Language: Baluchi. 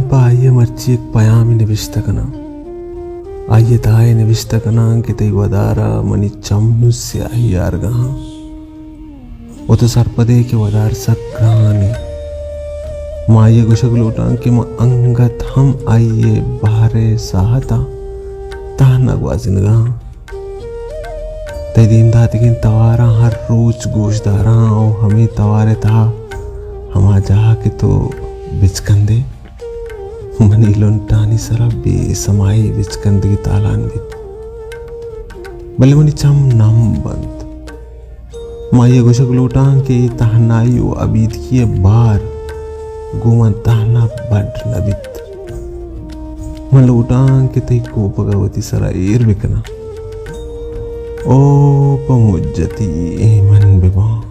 پہ آئی ءَ مرچی یک پیامے نبشتہ کناں۔ آئی ءِ تہا اے نبشتہ کناں کہ تئی ودار ءَ منی چم نوں سیاہی آرگا اَنت ءُ تو سرپد ئے کہ ودار سک گران اِنت۔ من آئی ءَ گوشگ لوٹاں کہ من انگت ہم آئی ءِ بہر ءِ ساہتاں تہنا گوازینگا آں۔ تئی دیم داتگیں تواراں ہر روچ گوش داراں ءُ ہمے توار ءِ تہا ہما جاہ کہ تو بچکندے، منی لنٹانی سرا بے سمائی بچکندگی تالان بیت، بلے منی چم نم بنت۔ من آئی ءَ گوشگ لوٹاں کہ اے تہنائی ءُ ابیتکی ءِ بار گوں من تہنا بڈ نہ بیت۔ من لوٹاں کہ تئی کوپگ ءَ وتی سرا ایر بکناں۔ او پہ مجتی ایمن بباں،